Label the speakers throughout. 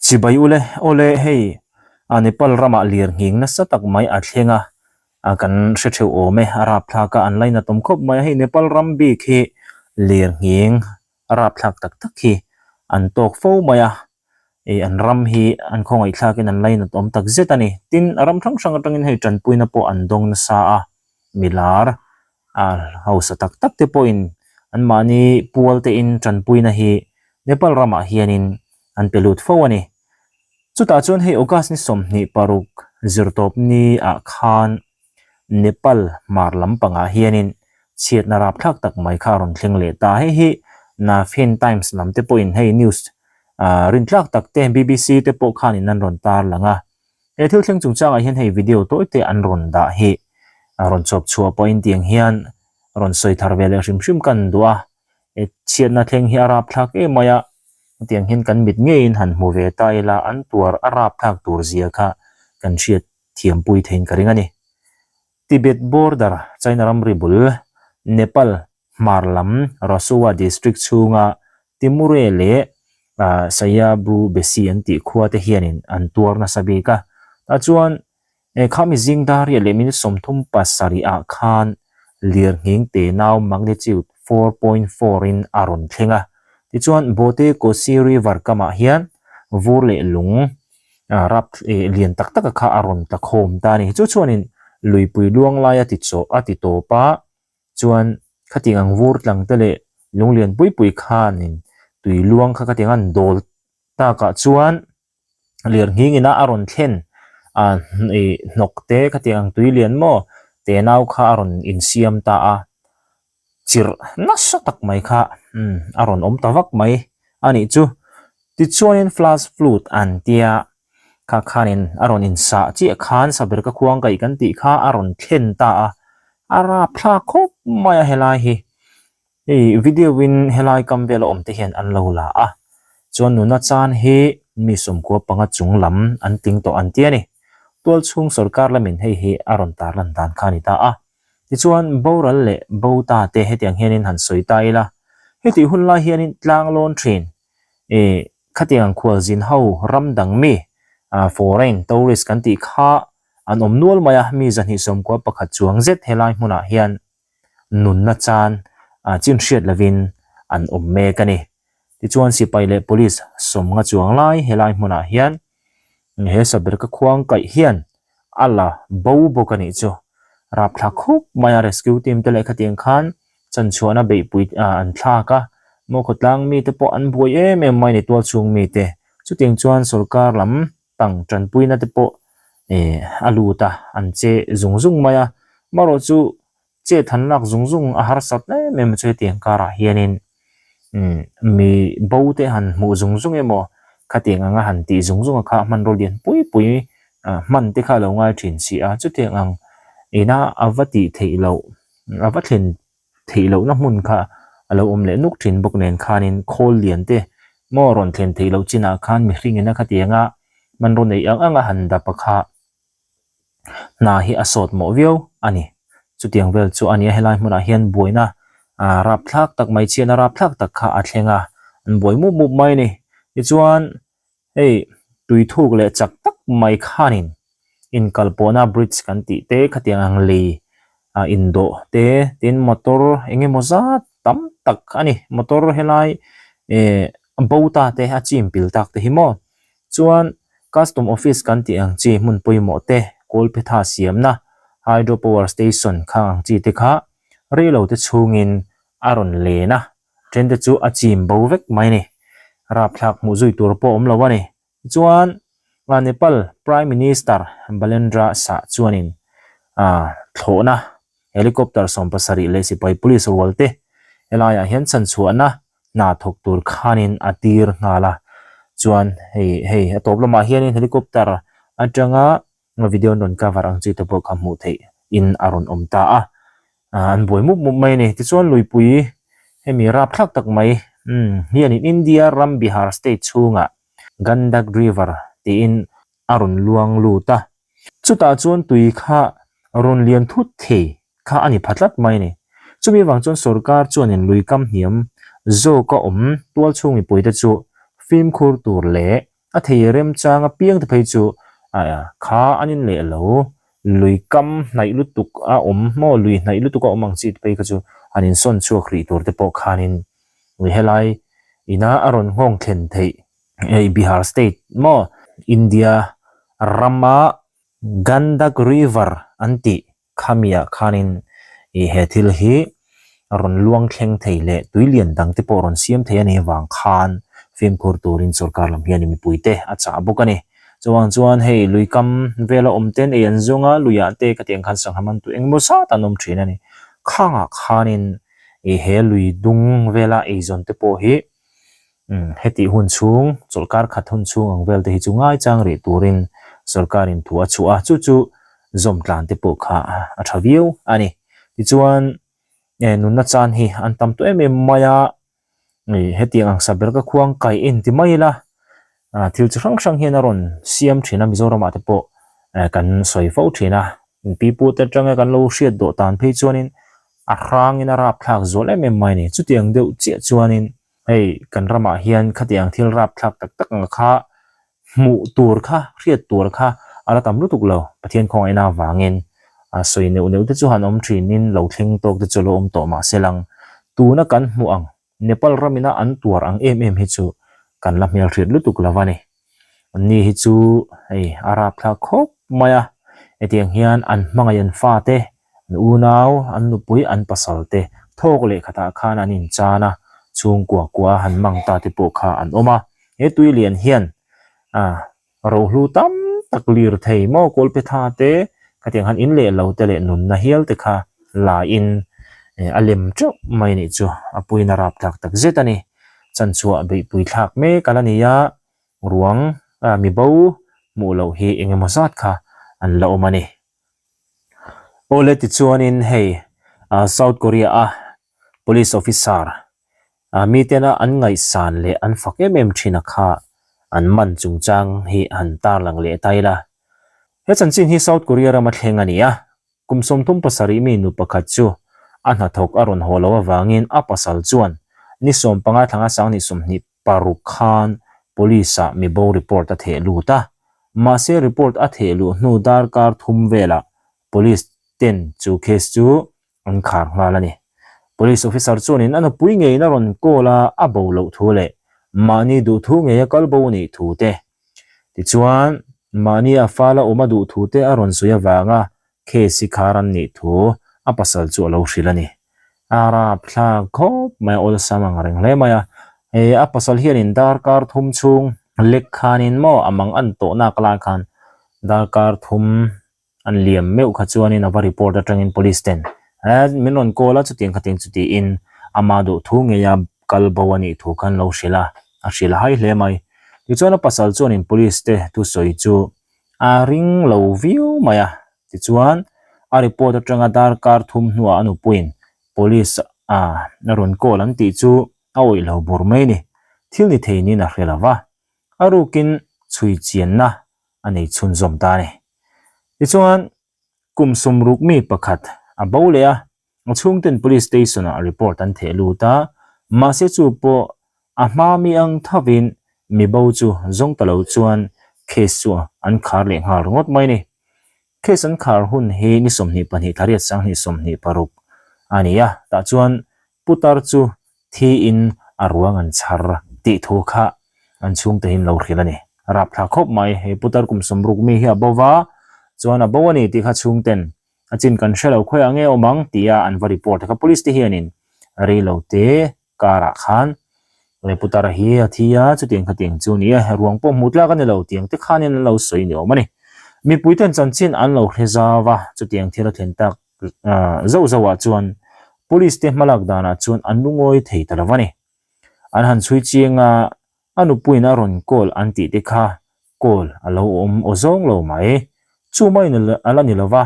Speaker 1: Chibai ule, awle hei a Nepal ramah lirnghing nasa tak mai a thleng a, a kan hre theuh awm e, a rapthlak a an lainat awm khawp mai a, hei Nepal ram bik hi lirnghing a rapthlak tak tak hi an tawk fo mai a, ih an ram hi an khawngaihthlakin an lainat awm tak zet a ni. Tin, a ram hrang hrang atangin hei tanpuina pawh an dawng nasa a, milar a hausa tak tak te pawhin anmahni pual te in tanpuina hi Nepal ramah hianin an pe lut fo a ni. Chutah chuan hei August ni 26 zirtawp ni ah khan Nepal hmar lampangah hianin chhiatna rapthlak tak mai kha a rawn thleng leh ta. Hei hi Nafhin Times lam te pawhin hei news ah rintlak tak te BBC te pawh khanin an rawn tarlang a. He thil thleng chungchangah hian hei video tawi te an rawn dah hi a rawn chawp chhuah pawhin tiang hian rawn sawi thar ve leh hrim hrim ka an duh a. He chhiatna thleng hi a rapthlak em mai a, tiang hian kan mit ngeiin han hmu ve ta ila an tuar a rapthlak tur zia kha kan hriat thiampui theiin ka ring a ni. Tibet border, China ramri bul, Nepal hmar lam Rasuwa district chhunga Timure leh Sayabu Besi an tih khua te hianin an tuar nasa bik a. Tah chuan khami zing dar riat leh minute 37 ah khan lirnghing tenau magnitude 4.4 in a rawn thleng a. Tichuan Bote Kosi River kamah hian vur leh lung rap lian tak taka kha a rawn tla khawm ta a ni. Chu chuanin luipui luang lai a ti chawh a ti tawp a, chuan khatiang ang vur tlang te leh lung lian pui pui khanin tui luang kha khatiang an dawl takah chuan lirnghing ina a rawn thlen a ih hnawk te khatiang ang tui lian maw tenau kha a rawn insiam ta a. Chirh nasa tak mai kha umm a rawn awm ta vak mai a nih chu. Tichuanin flash flood an tia kha khanin a rawn insah chiah khan saber ka khuang kaih kan tih kha a rawn thlen ta a, a rapthlak khawp mai a helai hi. Hei video in helai kam vela awm te hian an lo la a, chuan nuna chan hi mi 95 chung lam an tling tawh an ti a ni. Tualchhung sorkar lamin hei hi a rawn tarlan dan kha a ni ta a. Tichuan, boral leh bo ta te hetiang hianin han sawi ta ila, hetih hun lai hianin tlang lawn thin ih khatiang khualzin ho ram dang mi foreign tourist kan tih kha an awm nual mai a, mi 291 chuang zet helai hmunah hian nunna chan chin hriat lovin an awm mek a ni. Tichuan sipai leh police 50 chuang lai helai hmunah hian he saberka khuang kaih hian a la bo bawk a nih chu. Rapthlak khawp mai a rescue team te leh khatiang khan chanchhuahna beihpui an thlak a, maw khawtlang mite pawh an buai em em mai a ni tualchhung mite. Chutiang chuan sorkar lam tang tanpuina te pawh a lut a, an che zung zung mai a. Amaherawh chu Chet han lak zung zung a harsat em em chu hetiang karah hianin umm mi bo te han hmuh zung zung emaw khatiang anga han tih zung zung a kha hmanraw lian pui pui ah hman te kha a lo ngai thin si a chutiang ang ina a va tih theih loh a va thlen theih lohna hmun kha a lo awm leh nuk thin bawk nen khanin khawl lian te maw rawn thlen theih loh chinah khan mihring ina khatianga hmanraw neih ang anga han dap a kha. Hna hi a sawt mawh viau a ni. Chutiang vel chu a ni a, helai hmunah hian buaina ah rapthlak tak mai chhiatna rapthlak tak kha a thleng a, an buai mup mup mai a ni. Tichuan hei tui thuk leh chak tak mai khanin inkalpawhna bridge kan tih te khatiang ang lei ah indawh te tin motor eng emaw zat tam tak a ni. Motor helai eh bo ta te a chim pil tak te hi maw Chuan Custom Office kan tih ang chi hmun pawimawh te, Kawlphetha siamna, Hydro Power Station khang ang chi te kha rei lo te chhungin a rawn len a, then te chu a chim bo vek mai a ni. Rapthlak hmuh zui tur pawh awm lo a ni. Tichuan Nepal Prime Minister Balendra Shah chuanin thlawhna Helicopter 70 leh sipai police rual te helaiah hian chhanchhuahna hna thawk tur khanin a tir nghal a, chuan hei hei a tawp lamah hianin helicopter atanga video an rawn cover ang chi te pawh kha hmuh theih in a rawn awm ta a, an buai mup mup mai a ni. Tichuan luipui hemi rapthlak tak mai umm hianin India ram Bihar state chhungah Gandak River tiin a rawn luang lut a, chutah chuan tui kha rawn lian thut thei kha a ni pha tlat mai a ni. Chumi avang chuan sorkar chuanin lui kam hniam zawka awm tualchhung mipuite chu fimkhur tur leh A thei remchang apiang te phei chu kha an in leh lo lui kam hnaih lutuk a awm maw lui hnaih lutuk a awm ang chi te phei kha chu an insawn chhuak rih tur te pawh khanin ui helai ina a rawn nghawng thlen theih hei Bihar state maw India rama Gandak river an tih Khamiah khanin ih he thil hi rawn luang thleng thei leh tui lian dang te pawh rawn siam thei a nih avang khan fimkhur turin sorkar lam hian mipuite a chah bawk a ni. Chuvang chuan hei lui kam vela awm ten ei an zawng a, luiah te khatiang khan sangha man tu engemaw zat an awm thin a ni. Khangah khanin ih he lui dung vela eizawn te pawh hi Hetih hun chhung, chawlhkar khat hun chhung ang vel te hi chu ngaichang rih turin sorkarin thu a chhuah a, chu chu zawm tlan te pawh kha a tha viau a ni. Tichuan, nunna chan hi an tam tawh em em mai a, hetiang ang sa ber ka khuang kaih en ti mai ila, thil chi hrang hrang hian a rawn siam thin a, Mizoramah te pawh kan sawi fo thin a, pipu te atanga kan lo hriat dawh tan phei chuanin a hrangin a rapthlak zual em em mai a ni. Chutiang deuh chiah chuanin Hei kan ramah hian khatiang thil rapthlak tak tak ang kha hmuh tur kha, hriat tur kha a la tam lutuk lo. Pathian khawngaihna avangin a sawi neuh neuh te chu han awm thinin lo thleng tawk te chu a lo awm tawh mahse lang tuna kan hmuh ang Nepal ramina an tuar ang em em hi chu kan la hmelhriat lutuk lo a ni. Anni hi chu hei a rapthlak khawp mai a, hetiang hian an hmangaih an fate An unau, an nupui, an pasal te thawk leh khatah khan an inchan a, chhungkua kua han mang ta te pawh kha an awm a. He tui lian hian rohlu tam tak lir thei maw Kawlphetha te khatiang han in leh lo te leh nunna hial te kha la in a lem teuh mai nih chu a puiin a rap tlak tak zet a ni. Chanchhuah beihpui thlak mek a la ni a, ruang mi bo hmuh loh hi eng emaw zat kha an la awm a ni. Awle tichuanin hei South Korea a police officer mitena an ngaihsan leh an fak em em thin a kha an man chungchang hi han tarlang leh ta ila. He chanchin hi South Korea rama thleng a ni a, kum 37 mi nu pakhat chu a hnathawk a rawn haw loh avangin a pasal chuan ni 15 thlanga 2026 khan police ah mibo report a theh lut a, mahse report a theh luh hnu darkar thum velah police ten chu case chu an khar nghal a ni. Police officer chuanin a nupui ngeiin a rawn call a, a bo loh thu leh mahni duh thu ngei a kal bo nih thu te. Tichuan, mahni a fal a awm a duh thu te a rawn sawi avanga case hi khar an nih thu a pasal chu a lo hrilh a ni. A rapthlak khawp mai a, awlsam ang reng hle mai a. Hei a pasal hianin darkar thum chhung lek khanin maw a mang an tawh nak lai khan darkar thum an liam meuh kha chuanin a va report atangin police ten min rawn call a chutiang khatiang chu tiin ama duh thu ngeia kal bo a nih thu khan lo hrilh a, a hrilh hai hle mai. Tichuan a pasal chuanin police te thusawi chu a ring lo viau mai a, tichuan a report atanga darkar thum hnuah a nupuiin police a rawn call an tih chu a awih lo bur mai a ni. Thil ni thei niin a hre lo va, a rukin chhui chianna a nei chhunzawm ta a ni. Tichuan kum 60 mi pakhat a bo leh a, A chhungten Police Station ah report an theh lut a, mahse chu pawh a hma mi ang thovin mi bo chu zawng ta lo chuan case chu an khar leh nghal ringawt mai a ni. Case an khar hun hi ni 22 thla riat 2026 a ni a, tah chuan putar chu thiin a ruang an chhar tih thu kha an chhungte hian lo hrilh a ni. Rapthlak khawp mai, he putar kum 60 mi hi a bo va, chuan a bo a ni tih kha chhungten A chin kan hre lo khawiah nge awm ang tia an va report a kha police te hianin rei lo te car ah khan putar hi a thi a chutiang khatiang chu a ni a ruang pawh hmuh tlak a ni lo tiang te khanin an lo sawi ni awm a ni. Mipui ten chanchin an lo hre zau a chutiang thil a thlen tak zauh zauh ah chuan police te hmalak danah chuan an lungawi thei ta lo a ni. An han chhui chiang a A nupuiin a rawn call an tih te kha call a lo awm aw zawng lo mai. Chu maiin a la ni lova,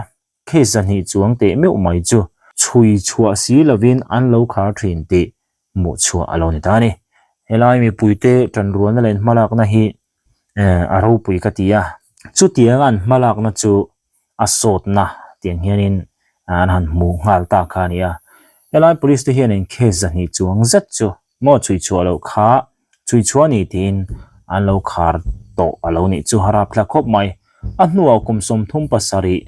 Speaker 1: case zahnih chuang teh meuh mai chu chhui chhuah si lovin an lo khar thin tih hmuh chhuah a lo ni ta a ni. Helai mipuite tanrualna leh hmalakna hi a ropui ka ti a, chutianga an hmalakna chu a sawtna tiang hianin an han hmu nghal ta kha a ni a. Helai police te hianin case zahnih chuang zet chu maw chhui chhuah loh kha chhui chhuah a ni tiin an lo khar tawh a lo nih chu a rapthlak khawp mai. A hnuah kum 37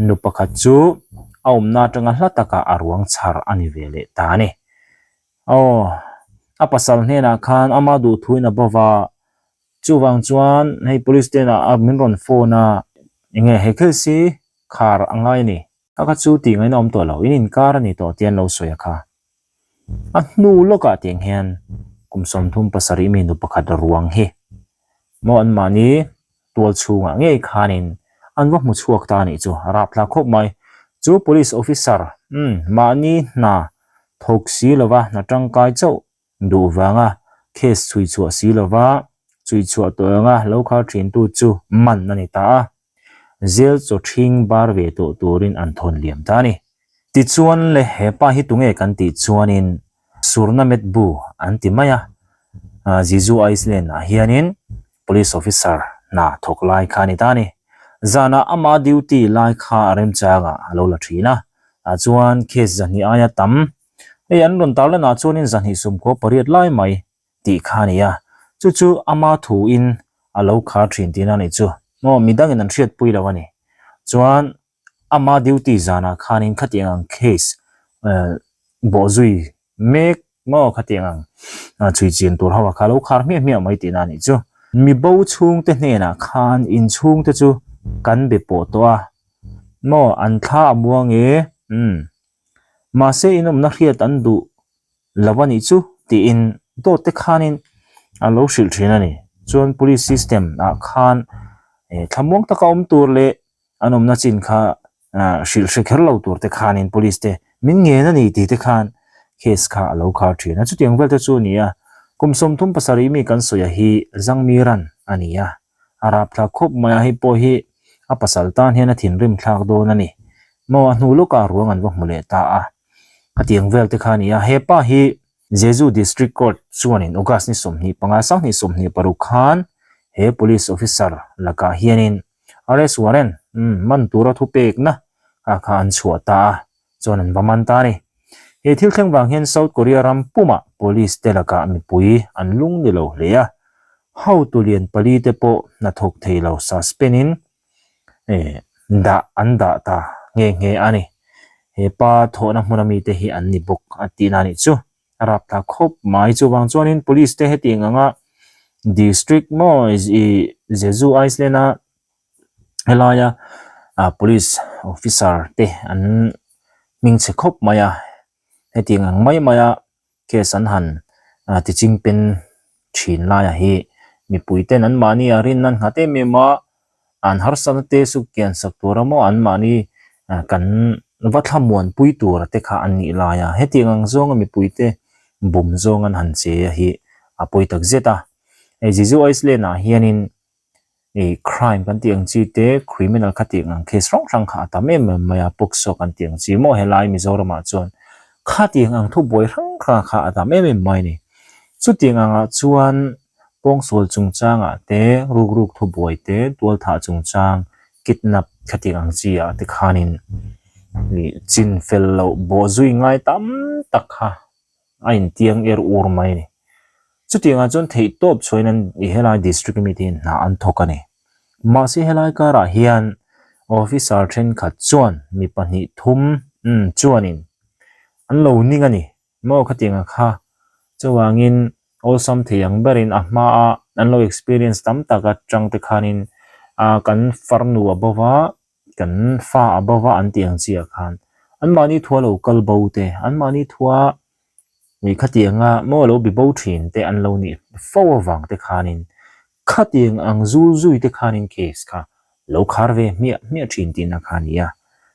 Speaker 1: nu pakhat chu a awmna atanga hla takah a ruang chhar a ni ve leh ta a ni. Aw, a pasal hnenah khan ama duhthuin a bova, chuvang chuan hei police te ah min rawn phone a, enge he thil si khar a ngai a ni. A kha chu tih ngaihna awm tawh lo, in inkar a ni tawh tih an lo sawi a kha. A hnu lawkah tiang hian kum 37 mi nu pakhat ruang hi maw anmahni tual chhungah ngei khanin an va hmu chhuak ta a nih chu a rapthlak khawp mai. Chu police officer umm mahni hna thawk si lova hna tangkai chauh duh vanga case chhui chhuah si lova chhui chhuah tawh anga lo khar thintu chu man a ni ta a. Zel chaw ṭhing bar ve tawh turin an thawn liam ta a ni. Tichuan le he pa hi tunge kan tih chuanin Surna Met Bu an ti mai a, Jeju Island ah hianin Police Officer hna thawk lai kha a ni ta a ni. Zanah ama duty lai kha a remchangah a lo la ṭhin a, tah chuan case zahnih aia tam hei an rawn tarlanah chuanin zahnih 18 lai mai tih kha a ni a, chu chu ama thuin a lo khar thin tihna a nih chu. Maw midangin an hriatpui lo a ni. Chuan ama duty zanah khanin khatiang ang case bawhzui mek maw khatiang ang chhui chian tur ho a kha lo khar hmiah hmiah mai tihna a nih chu. Mibo chhungte hnenah khan inchhungte chu kan be pawh tawh a, maw an thla a muang e, umm mahse inawmna hriat an duh lo a nih chu tiin dawt te khanin a lo hrilh thin a ni. Chuan police system ah khan thlamuang taka awm tur leh an awmna chin kha hrilh hre kher lo tur te khanin police te min ngen a ni tih te khan case kha a lo khar thin a. Chutiang vel te chu a ni a, kum 37 mi kan sawi a hi Zangmiran a ni a, a rapthlak khawp mai a, hei pawh hi a pasal tan hian a thinrim thlak dawn a ni. Maw a hnu lawkah ruang an va hmu leh ta a. Khatiang vel te kha a ni a, he pa hi Jeju District Court chuanin August ni 25 2026 khan he police officer lakah hianin arrest warrant man tura thupekna kha kha an chhuah ta a, chuan an va man ta a ni. He thil thleng vang hian South Korea ram pumah police te lakah mipui an lung ni lo hle a, hotu lian pali te pawh hnathawk thei lo suspend in dah an dah ta nghe nghe a ni. He pa thawhna hmuna mite hi an ni bawk a tihna a nih chu. A rap ta khawp mai. Chuvang chuanin police te hetiang anga district maw Jeju Island a helaia police officer te an hmingchhe khawp mai a. Hetiang ang mai maia case an han ti ching pen thin laiah hi mipui ten an mahni a rin nan nghat em em a, an harsatna te chu kian sak tur a maw an mahni kan va thlamuan pui tur te kha an nih lai a, hetiang ang zawnga mipui te bum zawng an han che a hi a pawi tak zet a, hei Jeju Island ah hianin ih crime kan tih ang chi te criminal kha tih ang case hrang hrang kha a tam em em mai a POCSO kan tih ang chi maw helai Mizoram ah chuan khatiang ang thubuai hrang hrang kha a tam em em mai a ni chutiang angah chuan pawngsual chungchangah te rukruk thubuai te tualthah chungchang kidnap khatiang ang chi ah te khanin ih chin fel loh bawhzui ngai tam tak kha a intiang er ur mai a ni. Chutiangah chuan theihtawp chhuain an i helai district ami te hian hna an thawk a ni. Mahse helai karah hian officer thenkhat chuan mi pahnih thum umm chuanin an lo ning a ni. Maw khatianga kha chuvangin awlsam thei ang berin a hmaa an lo experience tam tak atang te khanin ah kan farnu a bo va kan fa a bo va an tih ang chiah khan anmahni thua lo kal bo te anmahni thua Nih khatianga maw lo bi bo thin te an lo nih fo avang te khanin khatiang ang zul zui te khanin case kha lo khar ve hmiah hmiah thin tihna kha a ni a.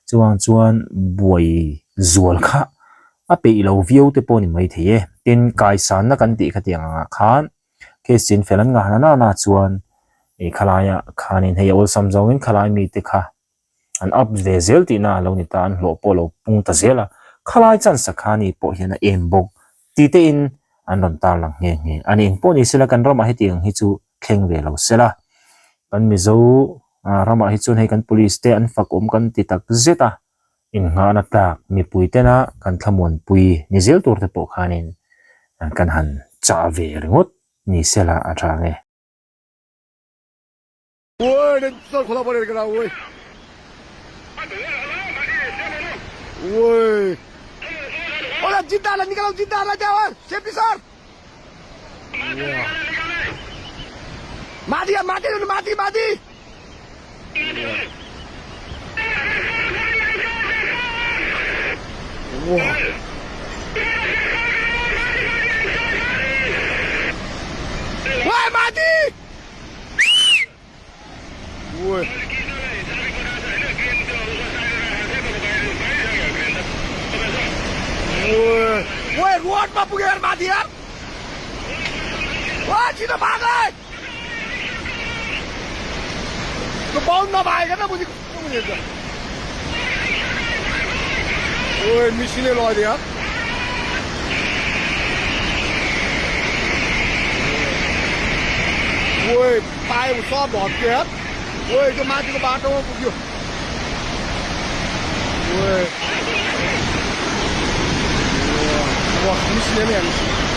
Speaker 1: Chuvang chuan buai zual kha a peih lo viau te pawh a ni maithei e. Tin, kaisanna kan tih khatiang angah khan case chin fel an ngah na na chuan ih khalaia khanin hei a awlsam zawngin khalai mite kha an up ve zel tihna a lo ni ta, an hlawh pawh a lo pung ta zel a, khalai chance kha ni pawh hian a em bawk ti te in an rawn tarlang nghe nghe a ni. Engpawh ni sela kan ramah hetiang hi chu thleng ve lo sela, kan Mizo ramah hi chuan hei kan police te an fak awm kan ti tak zet a, innghahna tlak mipui tena kan thlamuanpui ni zel tur te pawh khanin kan han chah ve ringawt ni sela a tha nge.
Speaker 2: ओए खोला पड़े ओए ओए ओला जिद्दा निकालो जिद्दा जाओ safety sir माथि माथि माथि माथि ओए माथि ओए ओए ओए रोडमा पुग्यो यार माथि यार। ओए छिटो भाग है त्यो बाउन्ड नभएको त बुझी कस्तो बुझेको ओए मिसिनै लग्यो यार। ओए पायो सब भत्क्यो यार। ओए त्यो माथिको बाटोमा पुग्यो। ओए। 와, मिसिनै हेर्नुहोस्।